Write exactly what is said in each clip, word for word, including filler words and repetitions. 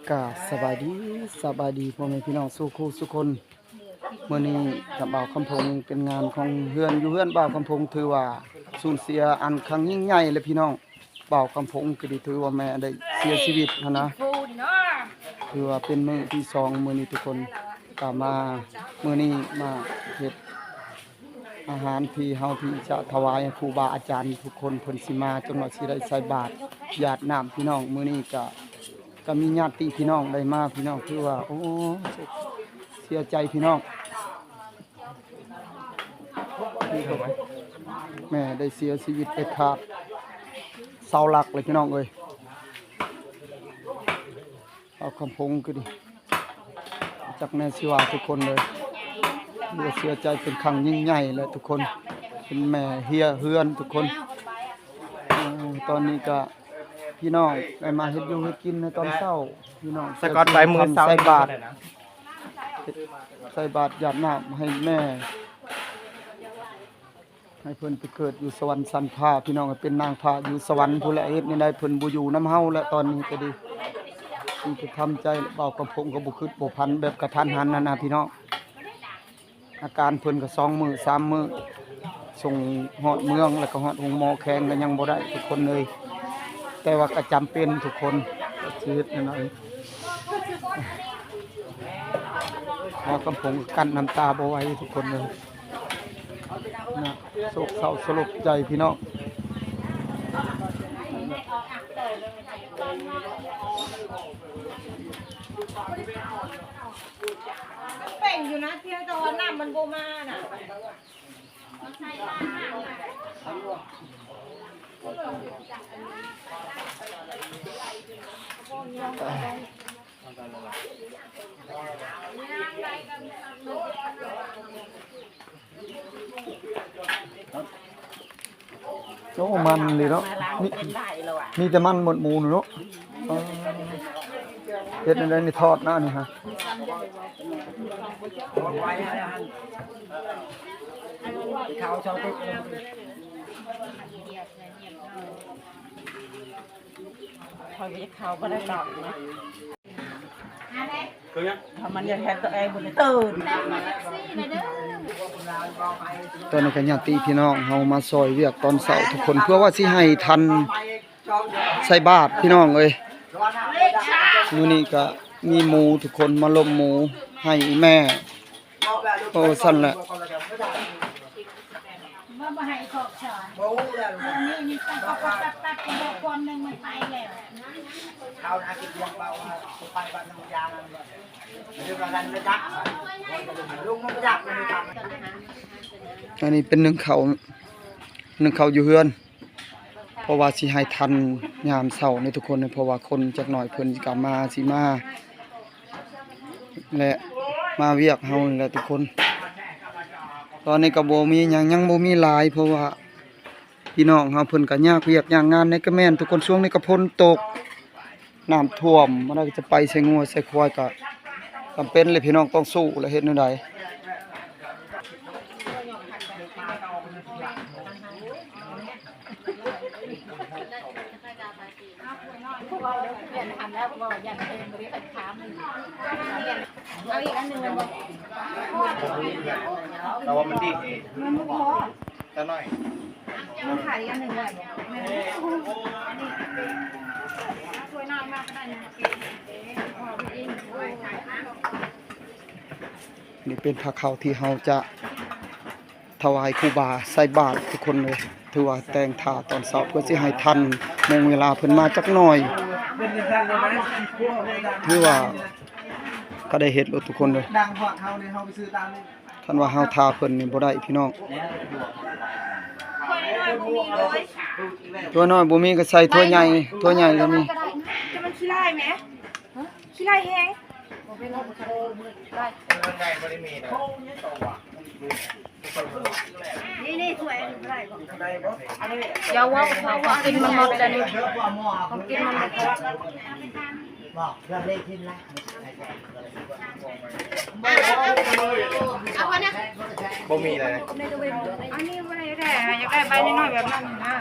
กาสบายดี สบายดีพ่อแม่พี่น้องสู่คู่สู่คน มื้อนี้กับบ่าวคำพงเป็นงานของเฮือนอยู่เฮือนบ่าวคำพงถือว่าสูญเสียอันครั้งยิ่งใหญ่เลยพี่น้อง บ่าวคำพงก็ดีถือว่าแม่ได้เสียชีวิตหั้นนะ ถือว่าเป็นมื้อที่สองมื้อนี้ทุกคนก็มามื้อนี้มาเฮ็ด อาหารที่เฮาที่จะถวายให้ครูบาอาจารย์ทุกคนเพิ่นสิมาจังหวัดสิได้ใส่บาตรหยาดน้ำพี่น้องมื้อนี้ก็ก็มีญาติพี่น้องได้มาพี่น้องคือว่าโอ้เสียใจพี่น้องแม่ได้เสียชีวิตไปขาดเสาหลักเลยพี่น้องเอ้ย เอาคำพงก็ดีจักแน่สิว่าทุกคนเลยเสียใจเป็นครั้งยิ่งใหญ่เลยทุกคนเป็นแม่เฮือนทุกคนตอนนี้ก็พี่น้องได้มาเฮ็ดอยู่เฮ็ดกินในตอนเช้าพี่น้องสะกอตไปมือเช้าใส่บาตรใส่บาตรหยาดน้ำให้แม่ ให้เพิ่นไปเกิดอยู่สวรรค์ชั้นฟ้าพี่น้องเป็นนางฟ้าอยู่สวรรค์พุ้นแหละเฮ็ดแนวใดเพิ่นบ่อยู่นำเฮาแล้วตอนนี้ก็ดีมีแต่ทำใจบ่าวกำพงก็บ่คิดบ่ฝันแบบกะทันหันหั้นนะพี่น้องอาการเพิ่นก็สองมื้อสามมื้อส่งฮอดเมืองแล้วก็ฮอดโรงหมอแข้งก็ยังบ่ได้ทุกคนเลยแต่ว่าก็จำเป็นทุกคนชีวิตนั่นเองบ่าวกำพงก็กั้นน้ำตาบ่ไหวทุกคนเลย นะโศกเศร้าสลดใจพี่น้องเป่งอยู่นะเที่ยวแต่ว่าน้ำมันโบมาน่ะ โอ้มันเลยเนาะมีมีแต่มันหมดหมูเนาะเฮ็ดอะไรนี่ทอดนะนี่ฮะเขาชอบเขาไม่ได้ตอบนะมันยังแทนตัวเองบนตื่น ตอนนี้ก็ญาติพี่น้องเฮามาซอยเวียกตอนเช้าทุกคนเพื่อว่าสิให้ทันใส่บาตรพี่น้องเอ้ยมื้อนี้ก็มีหมูทุกคนมาลมหมูให้แม่โอ้สั่นแหละ ว่าบ่ให้ขอบสอนบ่ฮู้แล้วนี่นี่ต้องเขาก็ตัดตัดกันบ่ความหนึ่งมันไปแล้วเขาหากินเลี้ยงเบาไปบ้านน้ำยามันเดี๋ยวกันไม่ดักลุงมันไม่ดักมันไม่ดัก อันนี้เป็นหนึ่งเขาหนึ่งเขาอยู่เฮือน เพราะว่าสิให้ทันยามเช้านี่ทุกคนเพราะว่าคนจักหน่อยเพิ่นกลับมาสิมา และมาเวียกเฮานี่แหละทุกคน ตอนนี้ก็บ่มีหยังยังบ่มีหลาย เพราะว่าพี่น้องเฮาเพิ่นก็ยากเวียกยากงานในกะแม่นทุกคนช่วงนี้ก็ฝนตกน้ำท่วมมันก็จะไปใส่งัวใส่ควายก็จำเป็นเลยพี่น้องต้องสู้และเฮ็ดแนวใด เอาอีกอันหนึ่งเลยบอกแต่ว่ามันดิ้นเอง มันไม่พอ จะหน่อย มันขายอีกอันหนึ่งเลยบอกช่วยน้อยมากก็ได้นะ นี่เป็นพระเขาที่เฮาจะถวายครูบาใส่บาตรทุกคนเลยถือว่าแต่งถาตอนเช้าเพื่อสิให้ทันมงเวลาเพิ่นมาจักหน่อยถือว่าก็ได้เฮ็ดรถทุกคนเลย ดังพอดเฮาเนี่ยเฮาไปซื้อตามนี่ คันว่าเฮาถาเพิ่นนี่บ่ได้พี่น้องถ้วยน้อยบ่มีก็ใส่ถ้วยใหญ่ถ้วยใหญ่ก็มี จะมันขี้ไล่ไหมขี้ไล่แฮง มันได้ไม่ได้มีนะ นี่นี่ถ้วยอะไร ได้ปะ เดี๋ยวว่าเขาว่ากินมันหมดแล้วนี่ของกินมันหมดแล้ว บอกเรื่องเลขที่ละ เอาอันเนี้ย บ่มีเลย อันนี้ไม่ได้อยากได้ใบน้อยๆแบบนั้นนะ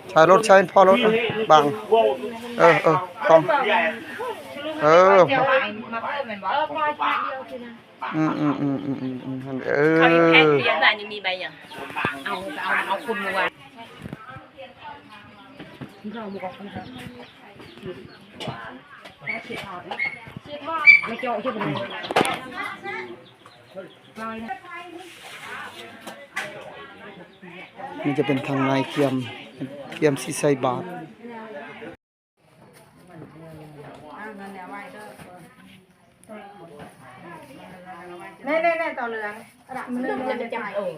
ใช้รถใช้พ่อรถบังเออเออต้อง เออ เดี๋ยวเอามาเพิ่มแม่นบ่ เออ พอทีเดียวสินะ อืม อืม อืม อืม อืม อืม อืม เออ เขามีแผ่นเดียวน่ะ นี่มีใบหยัง เอา เอา เอาคุณมาวาง นี่จะเป็นทางในเกียม เกียมสิใส่บาตร แน่ๆๆ ต่อเหลือง มันเริ่มจะจับเอง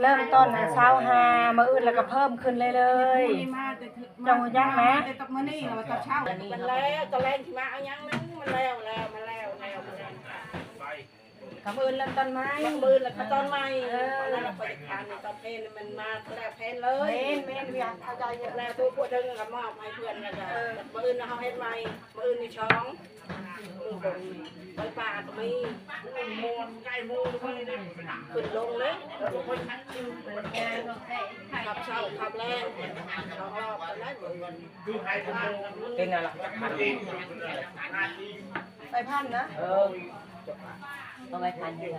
เริ่มต้นนะ ซาวห้า มื้ออื่นแล้วก็เพิ่มขึ้นเรื่อยๆ เจ้าฮู้จักไหม มันแล้ว ตอนแรกสิมาเอาหยังนึง มันแล้ว แล้ว มันแล้ว แล้ว มันแล้ว กับมื้ออื่นเริ่มต้นใหม่ มื้ออื่นแล้วก็ต้นใหม่ เออ แล้วเราไปทานในตอนเพลนมันมาแล้วเพลนเลย แม่นๆ เวียงเข้าใจอยู่ แล้วตัวพวกเดินก็มอบให้เพื่อนแล้วก็ เออ มื้ออื่นเฮาเฮ็ดใหม่ มื้ออื่นนี่ช่อง มื้อบ่น ไปป่าก็มี ขึ้นลงเลย ขับเช้าขับแลง สองรอบกันได้มื้ออื่น เป็นอะไร ไปพันนะ เออ เอาไว้พันเดียว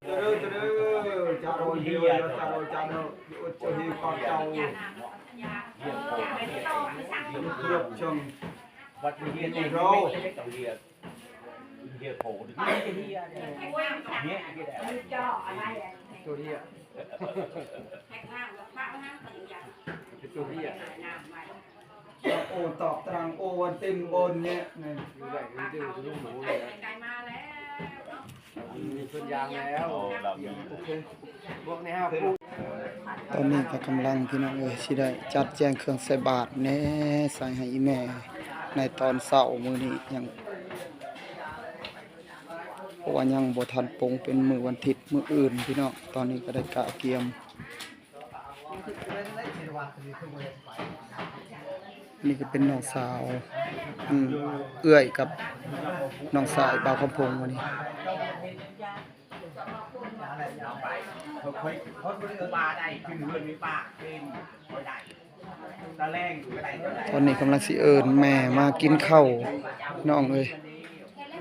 เจริญเจริญ จาโรเฮีย จาโรจาโร อุจจาฮี ขอบเจ้า เรียบชม วัดเฮีย เรียบร้อย เฮียโผล่ เนี่ย ตัวเฮีย เป็นตัวเฮีย โอ้ ตอบตรัง โอ้ วันเต็มบนเนี่ยนะ ดูใหญ่ดูดื้อดูหมูเลยนะ มีเพื่อนยางแล้ว โอเค พวกนี้ห้าคู่ ตอนนี้ก็กำลัง พี่น้องเอ้ย สิได้จัดแจงเครื่องใส่บาตรแหน่ ใส่ให้อีแม่ ในตอนเช้ามื้อนี้ยัง เพราะว่ายังบ่ทันปลง เป็นมื้อวันอาทิตย์ มื้ออื่นพี่น้อง ตอนนี้ก็ได้กะเกียม นี่ก็เป็นน้องสาว อืม เอื้อยกับน้องชายบ่าวคำพงษ์วันนี้ ตอนนี้กำลังสิเอิ้นแม่มากินข้าว น้องเอ้ย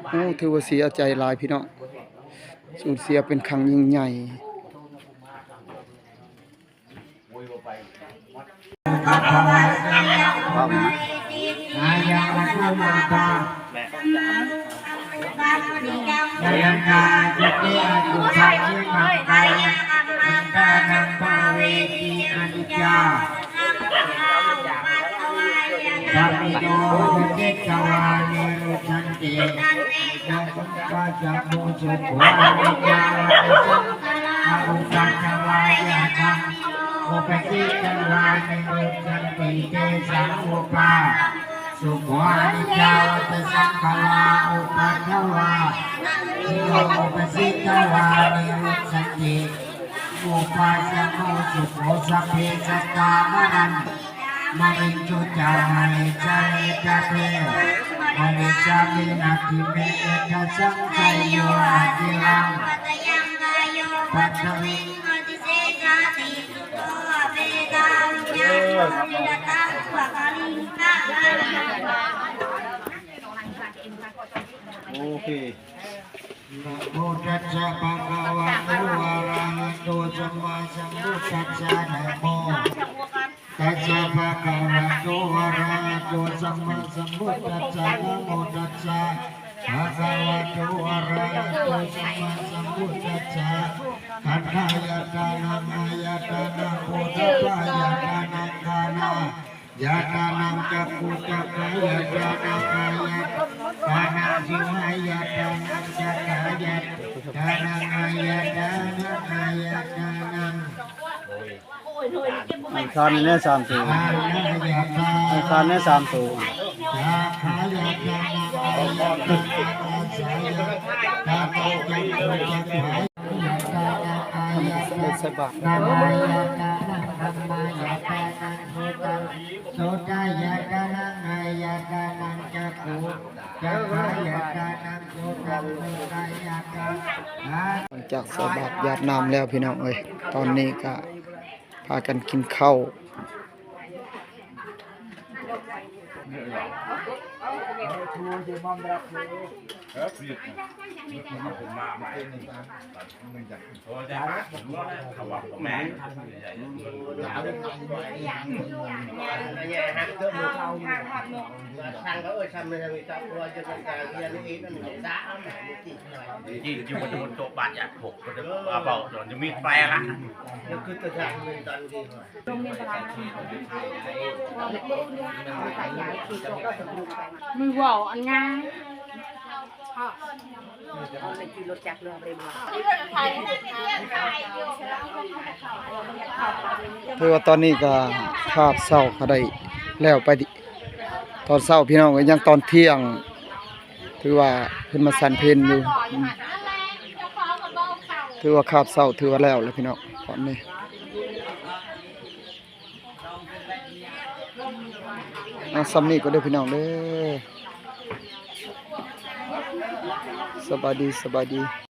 โอ้ ถือว่าเสียใจหลายพี่น้อง สูญเสียเป็นครั้งยิ่งใหญ่ สุโข อนิจจา วัฏฏะ สังขาร อุปัทวา สิโย อุปสิตวา นิรุสสันติ อุปัสสโม สุโข สัพเพ สัตตา มะรัน มะริงจุจา มะเรจา เรจาเท มะเรจา วินาที เม เอตะสัง ชัยโย อาทิรัง ปัตตวิง โอเค นะโมตัสสะ ภะคะวะโต อะระหะโต สัมมาสัมพุทธัสสะ นะโมตัสสะ ภะคะวะโต อะระหะโต สัมมาสัมพุทธัสสะ นะโมตัสสะ ภะคะวะโต อะระหะโต สัมมาสัมพุทธัสสะ ขันธายตนะ อายตนะ โผฏฐัพพายตนะ ฆานะยตนะ จักขุจักขายตนะ อายตนะ ชิวหายตนะ จักขายตนะ อายตนะ อายตนะ อังคารนี่แน่สามตัว อังคารนี่สามตัว ใส่บาตร โสตายตนะ อายตนะ จัก หลังจากใส่บาตรหยาดน้ำแล้วพี่น้องเอ้ย ตอนนี้ก็พากันกินข้าว ยิ่งอยู่บนโต๊ะบาดอยากถกก็จะว่าเบาจนจะมีแปรละ มือว่าวอันงาม ถือว่าตอนนี้ก็คาบเช้าก็ได้แล้วไปดิ ตอนเช้าพี่น้องก็ยังตอนเที่ยง ถือว่าเพิ่นมาสันเพลอยู่ อืม ถือว่าคาบเช้าถือว่าแล้วแหละพี่น้อง ตอนนี้ เอาส่ำนี้ก็ได้อพี่น้องเด้อ สบายดี สบายดี